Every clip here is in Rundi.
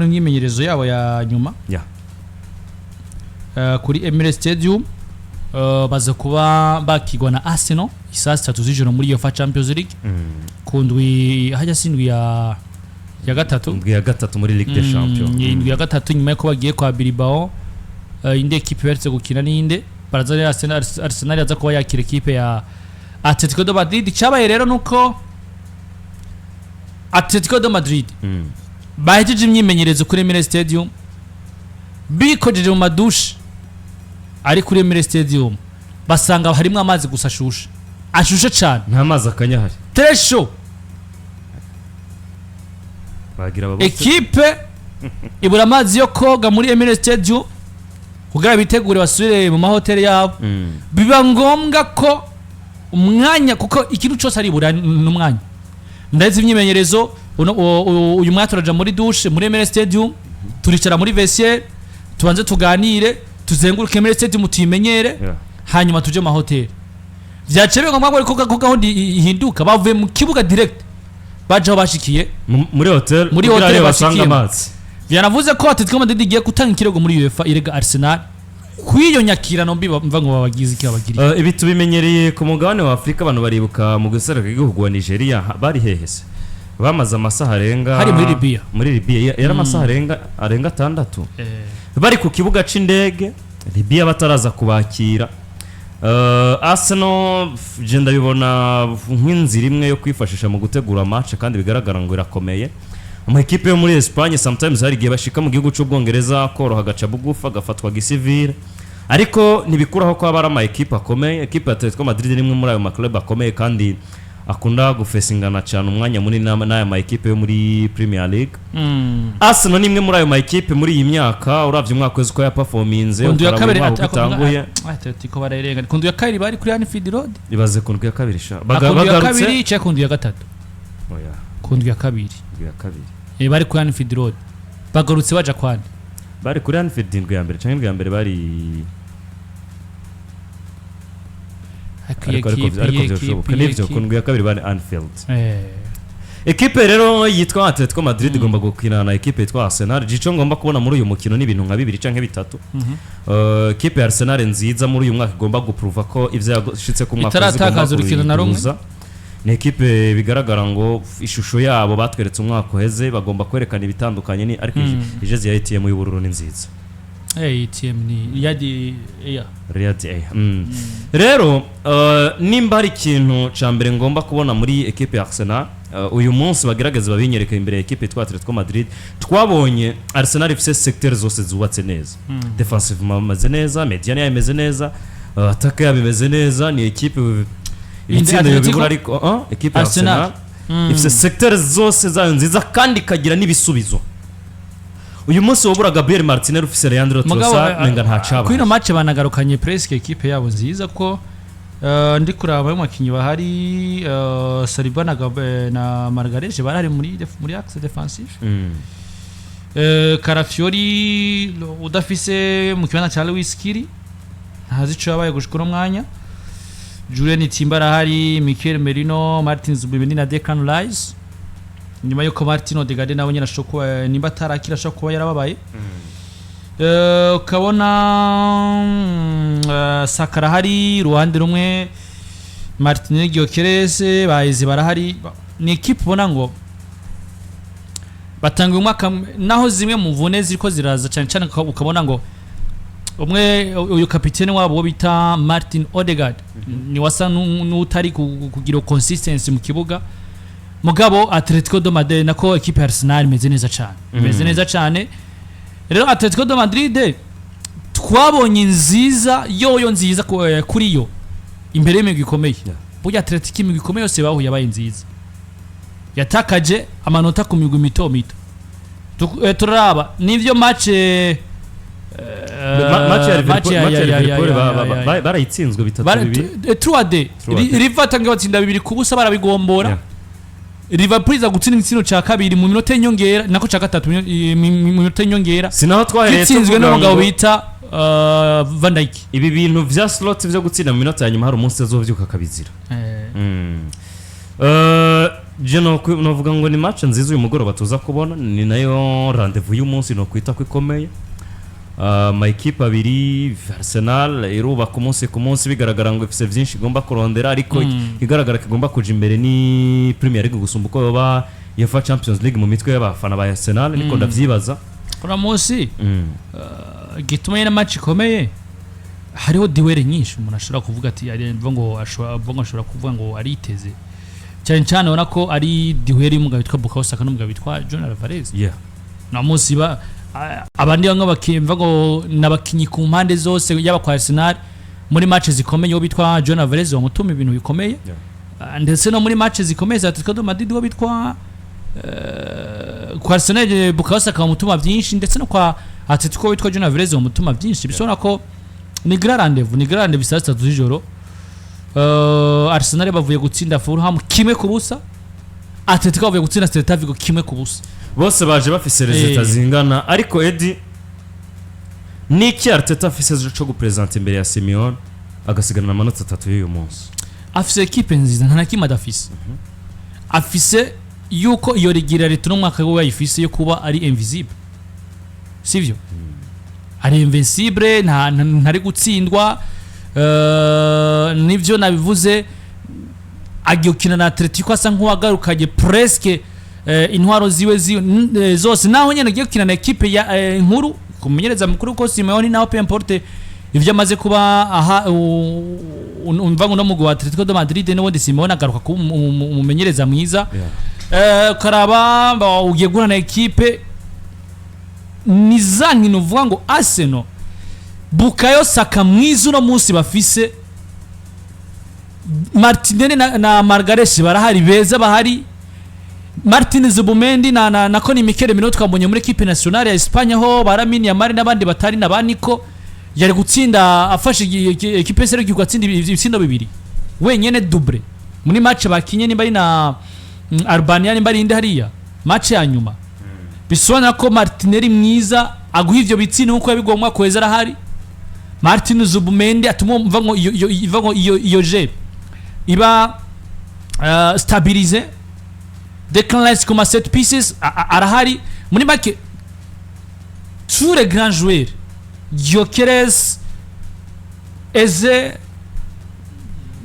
Imyimenyerezo yabo ya nyuma kuri Emirates Stadium, baza kuba bakigwa na Arsenal isaha 3 z'ijoro muri UEFA Champions League ku ndwi hajya si indwi ya gatatu. Indwi ya gatatu muri Ligue des Champions. Indwi ya gatatu, nyuma yuko bagiye kwa Bilbao. Indi ekipe baherutse gukina n'inde baraza rero Arsenal yaza kuba yakira ekipe ya Atletico de Madrid. Cyabaye rero nuko Atletico de Madrid bahejeje imyimenyerezo kuri Emirates Stadium, bikojeje mu madushe ari kuri Emirates Stadium, basanga harimo amazi gusa ashushe, ashushe cyane. Nta mazi akanya ahari. Très chaud. Bagira ababose. Ekipe ibura amazi yo koga muri Emirates Stadium kugira bitegure basubire mu mahoteli yabo. Biba ngombwa ko umwanya, kuko ikintu cyose aribura n'umwanya, ndetse imyimenyerezo uyu mwanya turaja muri douche muri Emirates Stadium, turicara muri vestiaire, tubanze tuganire, tuzenguruke Emirates Stadium tuyimenyere, hanyuma tuje mu mahoteli. Vyaciye biba ngombwa ko gahunda ihinduka, bavuye mu kibuga direct baje aho bashikiye. Muri hotel. Muri kugira hotel ariyo basanga bashikiyemo. amazi. Vyanavuze ko Atletico Madrid igiye gutanga ikirego muri UEFA irega Arsenal kw'iyo nyakirano mbi, mva ngo babagize iki, babagiriye. Ibi tubimenyereye ku mugabane wa Afurika. Abantu baribuka mu guseruka igihugu wa Nigeria, bari hehe se? Bamaze amasaha arenga Hari muri Libya. Muri Libya yari amasaha arenga 6 bari ku kibuga c'indege Libya bataraza kubakira. Arsenal je ndabibona nk'inzira imwe yo kwifashisha mu gutegura match, kandi bigaragara ngo irakomeye. Ama ekipe yo muri Espagne sometimes hari igihe bashika mu gihugu c'Ubwongereza koroha, agaca bugufi, agafatwa gisivile, ariko ntibikuraho ko aba ari ama ekipe akomeye. Ekipe ya Atletico Madrid ni imwe muri ayo ma club akomeye kandi akunda gufesingana cyane umwanya munini n'aya ma ekipe yo muri Premier League. Arsenal ni imwe muri ayo ma ekipe muri iyi myaka. Uravye umwaka wese uko yaperforminze, Ku ndwi ya ukaraba kabiri umwaka uko utanguye. Atletico bararenga ku ndwi ya kabiri, bari kuri Anfield Road. Ibaze ku ndwi ya kabiri sha. Ku ndwi ya Bagarutse kabiri cyangwa ku ndwi ya gatatu? Oya. Ku ndwi ya kabiri. Indwi ya kabiri. Bari kuri Anfield Road, bagarutse baja kwande. Bari kuri Anfield indwi ya mbere canke indwi ya mbere bari ariko vyoshoboka nivyo, ku ndwi ya kabiri bari Anfield. Ekipe rero yitwa Atletico Madrid igomba gukina na ekipe yitwa Arsenal. Gico ngomba kubona muri uyu mukino ni ibintu nka bibiri canke bitatu. Ekipe ya Arsenal nziza muri uyu mwaka igomba guprova ko ivyo yashitse ku mwaka uheze igomba Itaratakaza urukino na rumwe. kubiduza. Ni ekipe bigaragara ngo ishusho yabo batweretse umwaka uheze bagomba kwerekana ibitandukanye ni, ariko ijezi ya ATM y'ubururu ni nziza. ATM ni yadi ya. Riyad A. Rero nimba hari ikintu ca mbere ngomba kubona muri ekipe ya Arsenal uyu munsi, bagerageza babinyereke imbere ya ekipe yitwa Atletico Madrid. Twabonye Arsenal ifise secteur zose zubatse neza, defensivement bameze neza, médiane yayo imeze neza, attaque yabo imeze neza. Ni ekipe ibitsinda Atletico? yobibura, ariko ekipe ya Arsenal. Arsenal ifise secteur zose zayo nziza kandi ikagira n'ibisubizo. Uyu munsi wabura Gabriel Martinelli, ufise Leandro Mugabo, Trossard, menga nta kuri ino cabaye. match banagarukanye presque ekipe yabo nziza, ko ndi kuraba abakinnyi bahari, Saliba na Magalhães barahari muri axe défensif. Calafiori udafise mu kibanza cya Lewis Skelly, ntazi ico yabaye gushika uno mwanya. Jurrien Timber arahari, Mikel Merino, Martin Zubimendi na Declan Rice, nyuma yuko Martin Odegaard nawe nyine ashobora kuba, nimba atarakira, ashobora kuba yarababaye. Ukabona Saka arahari uruhande rumwe, Martinelli, Gyökeres, Baezi barahari. Ni ekipe ubona ngo batanga uyu mwaka, naho zimwe mu mvune ziriko ziraza cyane cyane, ukabona ngo umwe uyu kapitene wabo wo bita Martin Odegaard ni wasa n'utari kugira consistency mu kibuga. Mugabo Atletico de Madrid, nako ekipe ya Arsenal imeze neza cyane, imeze neza cyane. Rero Atletico de Madrid twabonye nziza yoyo nziza kuri yo imbere y'imigwi ikomeye. Burya Atletico imigwi ikomeye yose bahuye yabaye nziza, yatakaje amanota ku migwi mito mito. Turaraba nivyo match Match ya Liverpool, match match ya Liverpool barayitsinzwe 3 2. 3D. 3D. Liverpool batsinda 2-0, barabigombora. Liverpool iza gutsinda igitsino ca kabiri mu minota y'inyongera, nako ca gatatu mu minota y'inyongera. Sinaho twahereye gitsinzwe tuvuga n'umugabo ngo bita Van Dijk. Ibi bintu vya Slot vyo gutsinda mu minota ya nyuma, hari umunsi azovyuka akabizira. Je novuga ngo ni match nziza uyu mugoroba tuza kubona, ni nayo rendez-vous y'umunsi no kwita ko ikomeye. Ama ekipe abiri, Arsenal irubaka umunsi ku munsi, bigaragara ngo ifise vyinshi igomba kurondera, ariko igaragara ko igomba kuja imbere ni Premier League gusumba uko yoba UEFA Champions League mu mitwe y'abafana ba Arsenal, niko ndavyibaza. Uno munsi gituma nyine match ikomeye, hariho duel nyinshi umuntu ashobora kuvuga ati mvuga ngo ashobora kuvuga ngo ariteze cyane cyane. Ubona ko ari duel y'umugabo witwa Bukayo Saka n'umugabo witwa Julian Alvarez. Na munsi ba abandi bamwe bakimva ngo nabakinyi ku mpande zose, yaba kwa Arsenal muri match zikomeye uwo bitwa Julian Alvarez bamutuma ibintu bikomeye. Ndetse no muri match zikomeye za Atletico de Madrid uwo bitwa kwa Arsenal Bukayo Saka bamutuma byinshi, ndetse no kwa Atletico witwa Julian Alvarez bamutuma byinshi. Bisobanura ko ni grand rendez-vous, ni grand rendez-vous saa 3 z'ijoro. Arsenal bavuye gutsinda Fulham 1-0, Atletico bavuye gutsinda Celta Vigo 1-0. Bose baje bafise résultats zingana, ariko Edi, niki Arteta afise co gupresenta imbere ya Simeone agasigarana amanota 3 y'uyu munsi? Afise ekipe nziza, nta na kimwe adafise. Afise yuko iyo régularité n'umwaka we yayifise yo kuba ari invisible, sivyo? Ari invincible, ntari gutsindwa. Nivyo nabivuze, agiye gukina na Atletico asa nk'uwagarukanye presque intwaro ziwe zose, naho nyene agiye gukina na ekipe ya nkuru kumenyereza mukuru ko Simeone, naho peu importe ivyo amaze kuba aha umva ngo no mugwi wa Atletico de Madrid n'ubundi Simeone agaruka kuba umumenyereza mwiza. Karaba ugiye guhura na ekipe ni za nkino uvuga ngo Arsenal, Bukayo Saka mwiza uno munsi bafise, Martinelli na Magalhaes barahari beza, bahari Martin Zubimendi na Koni Mikel Merino twabonye muri équipe nationale ya Espagne, aho ba Lamine Yamal n'abandi batari na ba Nico yari gutsinda afashe ekipe y'igihugu atsinda ibitsindo bibiri wenyene, doublé muri match bakinye nimba ari na Albania, nimba ari indi hariya match ya nyuma. Bisobanura ko Martinelli mwiza aguha ivyo bitsindo nkuko yabiguha mu mwaka weza arahari. Martin Zubimendi atuma mva ngo iyo iva ngo iyo jeu iba stabilisé. Declan Rice ku ma set pieces arahari. Muri make, tous les grands joueurs, Gyökeres, Eze,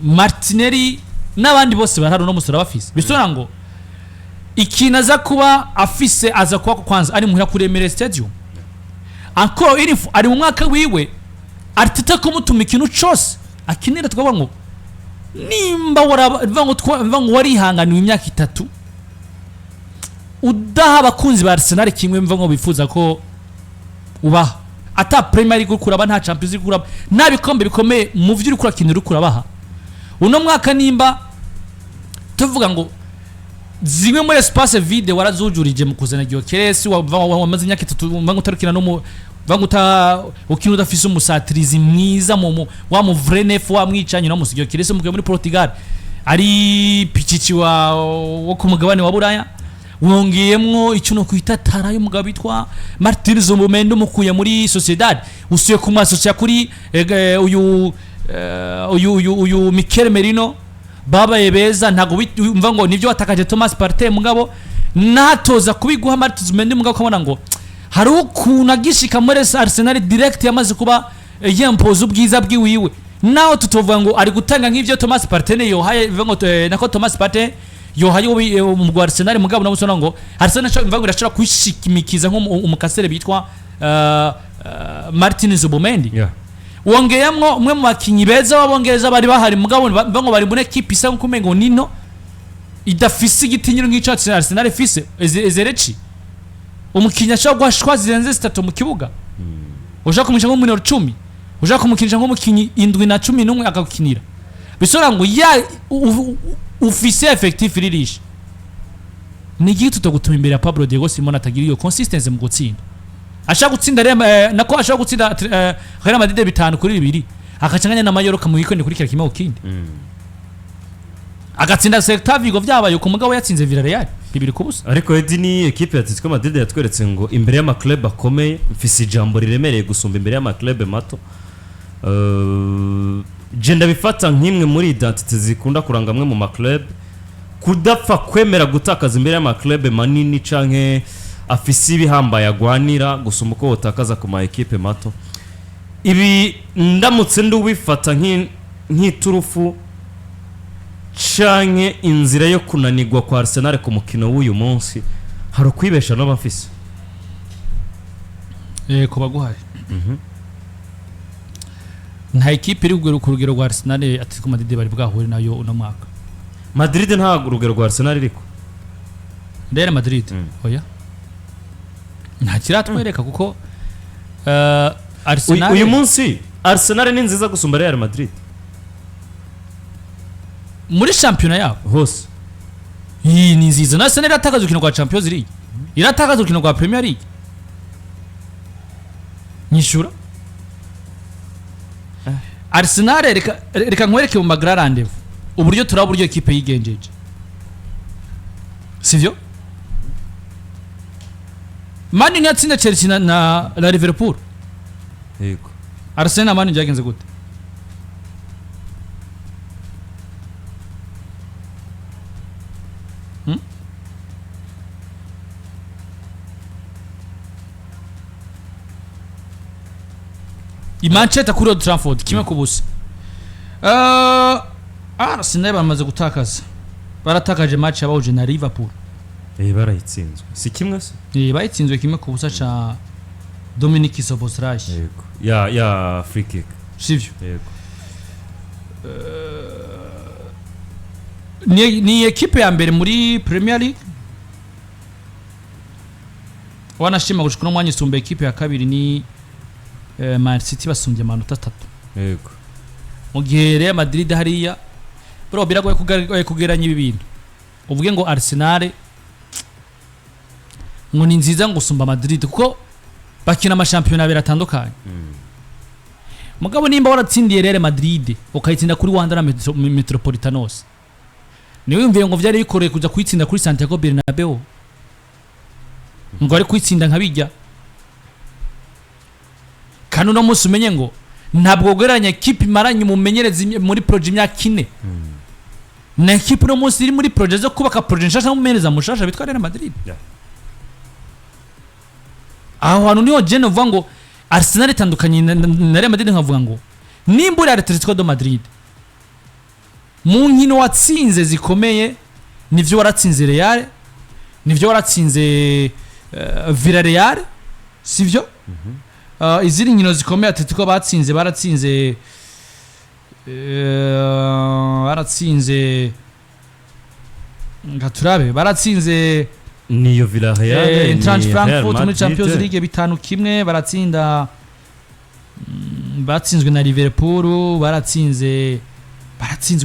Martinelli n'abandi bose barahari uno musore bafise. Bisobanura ngo ikintu aza kuba afise, aza kuba kwanza ari muhira kuri Emirates Stadium. Encore une fois, ari mu mwaka wiwe. Arteta kumutuma ikintu cose akinira, tukavuga ngo nimba waraba mva ngo mva ngo warihanganiwe imyaka 3 udaha abakunzi ba Arsenal kimwe mva ngo bifuza ko ubaha, ata Premier League uriko uraba, nta Champions League uraba, nta bikombe bikomeye mu vyo uriko urakinira uriko urabaha uno mwaka, nimba tuvuga ngo zimwe muri espace vide warazujurije mu kuzana Gyökeres, wamaze imyaka 3 mva ngo utarukina no mu mva ngo uta ukina udafise umusatirizi mwiza wa mu vrai neuf wa mwicanye no musi Gyökeres mukuye muri Portugal ari pichichi wa wo ku mugabane wa Buraya, wongeyemwo icyo no kwita tara y'umugabo witwa Martin Zubimendi umukuye muri Sociedad, usuye kumwasocia kuri uyu Mikel Merino babaye beza. Ntago umva ngo nivyo watakaje Thomas Partey, mugabo natoza kubiguha Martin Zubimendi, mugabo ukabona ngo hari ukuntu agishika muri Arsenal direct yamaze kuba yempoza ubwiza bwiwiwe, naho tutovuga ngo ari gutanga nk'ivyo Thomas Partey yohaye, bivuga ngo nako Thomas Partey yohaye umugwi wa Arsenal. Mugabo nabo usona ngo Arsenal mvuga ngo irashobora kwishimikiza nk'umukasere bitwa Martin Zubimendi. Wongeyemwo umwe mu bakinyi beza b'abongereza bari bahari, mugabo ngo bari muri ekipe isa nkuko umengo nino idafise igitinyiro nk'ico Arsenal ifise. Ezerechi umukinyi ashobora guha choix zirenze zitatu mu kibuga, ushaka kumukinisha nk'umunero 10, ushaka kumukinisha nk'umukinyi 7 na 11 akagukinira. Bisobanura ngo ya ufise effectif ririshe ni igiki tutagutuma imbere ya Pablo Diego Simone atagira iyo consistency mu gutsinda, ashaka gutsinda Real nako ashaka gutsinda Real Madrid 5-2, akacanganya na Mallorca mu weekend kurikira kimwe ku kindi, agatsinda Celta Vigo vyabaye ku mugabo yatsinze Villarreal 2-0. Ariko Edi, ni ekipe ya Atletico Madrid yatweretse ngo imbere y'amaclub akomeye mfise ijambo riremereye gusumba imbere y'amaclub mato. Je ndabifata nk'imwe muri identité zikunda kuranga amwe mu maclub. Kudapfa kwemera gutakaza imbere y'amaklube manini canke afise ibihambaye agwanira gusumba uko wotakaza ku ma ekipe mato. Ibi ndamutse ndubifata nk'iturufu canke inzira yo kunanirwa kwa Arsenal ku mukino w'uyu munsi, hari ukwibesha n'abafise. Ku baguhaye nta ekipe iri ku rugero rwa Arsenal, Atletico Madrid bari bwahure nayo uno mwaka. Madrid nta rugero rwa Arsenal iriko. Real Madrid, oya, nta kiratwereka kuko Arsenal Uyu munsi Arsenal ni nziza gusumba Real Madrid muri shampiyona yabo hose. Iyi ni nziza na Arsenal iratakaza urukino rwa Champions League, iratakaza urukino rwa Premier League, nyishura Arsenal. Reka nkwereke mu ma grands rendez-vous uburyo turaba uburyo ekipe yigenjeje, sivyo? Man U yatsinze Chelsea na Liverpool. Yego. Arsenal na Man U byagenze gute? Hmm? I Manchester kuri Old Trafford, 1-0. Arsenal bamaze gutakaza, baratakaje match yabahuje na Liverpool. Barayitsinzwe si kimwe se? Bayitsinzwe 1-0 ca Dominic Szoboszlai. Yego, ya free kick. Sivyo? Yego. Ni ekipe ya mbere muri Premier League, wanashima gushika uno mwanya isumba ekipe ya kabiri ni Man City, basumbye amanota 3. Mu gihe Real Madrid hariya, bro, biragoye kugeranya ibi bintu uvuge ngo Arsenal ngo ni nziza ngo usumba Madrid, kuko bakina amashampiyona abiri atandukanye. Mugabo nimba waratsindiye Real Madrid ukayitsinda kuri Wanda na Metropolitanos, niwiyumvire ngo vyari bikoreye kuja kuyitsinda kuri Santiago Bernabeu, ngo ari kuyitsinda nka bijya. Kandi uno munsi umenye ngo ntabwo ugereranya ekipe imaranye umumenyereza muri projet imyaka 4 na ekipe uno munsi iri muri projet zo kubaka projet nshasha n'umumenyereza mushasha bitwa Real Madrid. Aho hantu niho je novuga ngo Arsenal itandukanye na Real Madrid, nkavuga ngo nimba uri Atletico de Madrid, mu nkino watsinze zikomeye, nivyo waratsinze Real, nivyo waratsinze Villarreal, sivyo? Izindi nkino zikomeye Atletico batsinze, baratsinze nga turabe, baratsinze Niyo Villarreal, ni Eintracht Real Frankfurt muri Madrid. Champions League 5-1 baratsinda. Batsinzwe na Liverpool, baratsinzwe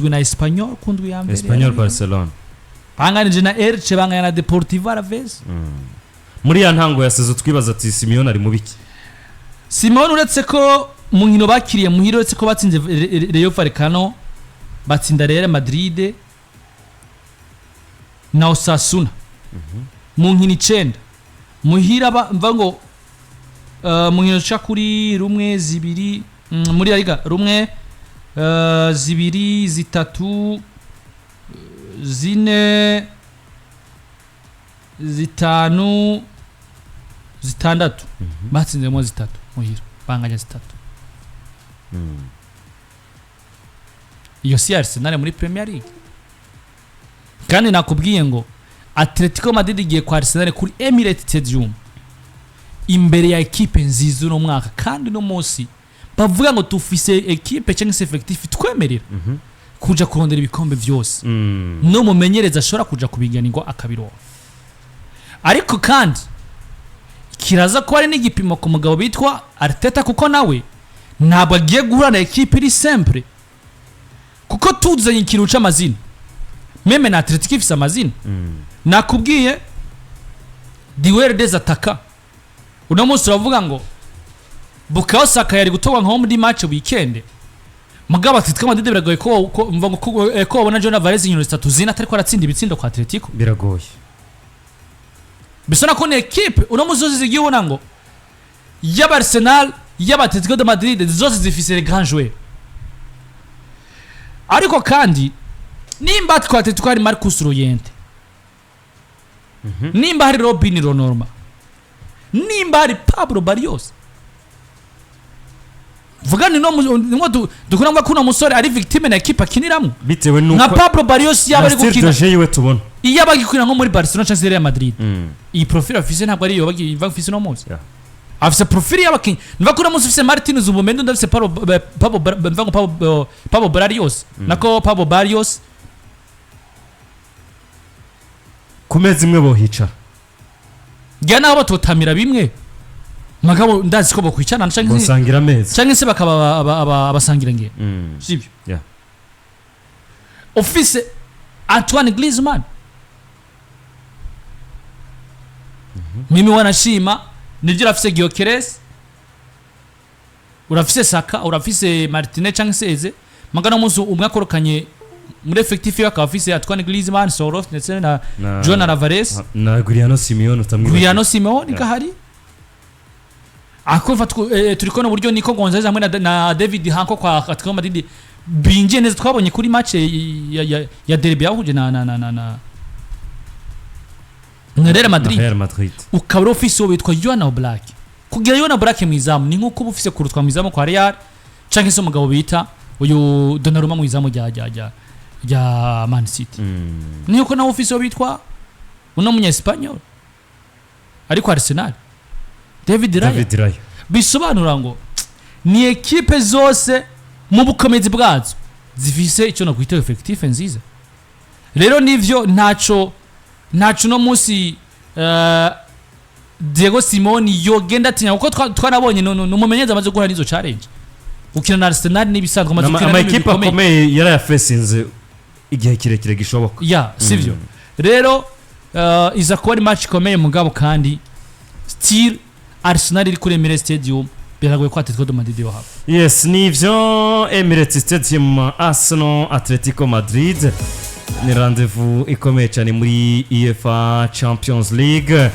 na Espanyol ku ndwi ya mbere. Espanyol, Barcelona. Banganije na Elche, banganya na Deportivo Alaves. Muri ya ntango ya saison twibaza ati Simeone ari mu biki? Simon, uretse ko mu nkino bakiriye muhira, uretse ko batsinze Rayo Vallecano, batsinda Real Madrid na Osasuna mu nkino 9 muhira, mva ngo mu nkino zica kuri rumwe, zibiri, muri La Liga rumwe, zibiri, zitatu, zine, zitanu, zitandatu, batsinzemo zitatu muhira, banganya zitatu. Iyo si Arsenal muri Premier League. Kandi nakubwiye ngo Atletico Madrid igiye kwa Arsenal kuri Emirates Stadium imbere ya ekipe nziza uno mwaka, kandi uno munsi bavuga ngo tufise ekipe cyangwa se effectif twemerera kuja kurondera ibikombe vyose, no mumenyereza ashobora kuja kubiganirwa akabironka. Ariko kandi kiraza kuba ari n'igipimo ku mugabo bitwa Arteta, kuko nawe ntabwo agiye guhura na ekipe iri simple, kuko tuzanye ikintu c'amazina, même na Atletico ifise amazina. Nakubwiye duel des attaquants, uno munsi uravuga ngo Bukayo Saka yari gutorwa nko muri match weekend, mugabo Atletico Madrid biragoye ko mva ngo ko wabona Julian Alvarez inkino zitatu zina atariko aratsinda ibitsindo kwa Atletico. Biragoye. Bisa nako ni ekipe uno munsi zose zigiye ubona ngo yaba Arsenal, yaba Atletico de Madrid, zose zifise les grands joueurs. Ariko kandi Nimba kwa Atletico hari Marcus Llorente, nimba hari Robin Le Normand, nimba hari Pablo Barrios, vuga ni no nimwo dukunda kuvuga ko uno musore ari victime na equipe akiniramo. Bitewe Nka nuko Pablo Barrios yaba na ari style gukina de jeu yiwe tubona. Iyo aba agikina nko muri Barcelona cyangwa se Real Madrid, iyi profile afise ntabwo ari iyo afise uno munsi. Afise profile y'abakinyi, niva ko uno munsi ufise Martin Zubimendi, undi afise Pablo mva ngo Pablo Barrios, nako Pablo Barrios. Ku meza imwe bohicara. Ngira naho batotamira bimwe, mugabo ndazi ko bokwicarana canke Bosangira ameza. Canke se bakaba abasangira ngendo, sibyo? Yeah. Ufise Antoine Griezmann, mimi wanashima nibyo, urafise Gyökeres, urafise Saka, urafise Martinez canke se Eze, mugabo uno munsi umwe akorokanye muri effectif yiwe akaba afise Antoine Griezmann, Sorloth ndetse na Na Julian Alvarez. Na Giuliano Simeone utamwibagiwe. Giuliano Simeone gahari ako turi kubona uburyo Nico Gonzalez hamwe na David Hanko kwa Atletico Madrid binjiye neza, twabonye kuri match ya derby yahuje na Real Na Madrid. Real Madrid. Ukaba uri ufise uwo witwa Johan Oblak. Kugira Johan Oblak mu izamu ni nkuko uba ufise kurutwa mu izamu kwa Real canke se umugabo bita uyu Donnarumma mu izamu rya Man City. Nkuko nawe ufise uwo bitwa uno munya Espanyol ariko Arsenal, David Raya. David Raya. Bisobanura ngo ni ekipe zose mu bukomezi bwazo zifise icyo nakwita effectif nziza. Rero nivyo, ntaco no munsi Diego Simeone yogenda atinya, kuko twarabonye ni umumenyereza amaze guhura n'izo challenge. Gukina na Arsenal n'ibisanzwe, amaze gukina Ama n'ibintu ekipe bikomeye. akomeye yarayafesinze igihe kirekire gishoboka. Ya, sivyo? Rero iza kuba ari match ikomeye, mugabo kandi still Arsenal iri kuri Emirates Stadium, biragoye ko Atletico de Madrid yohava. Yes, nivyo, Emirates Stadium, Arsenal Atletico Madrid, ni rendez-vous ikomeye cyane muri UEFA Champions League.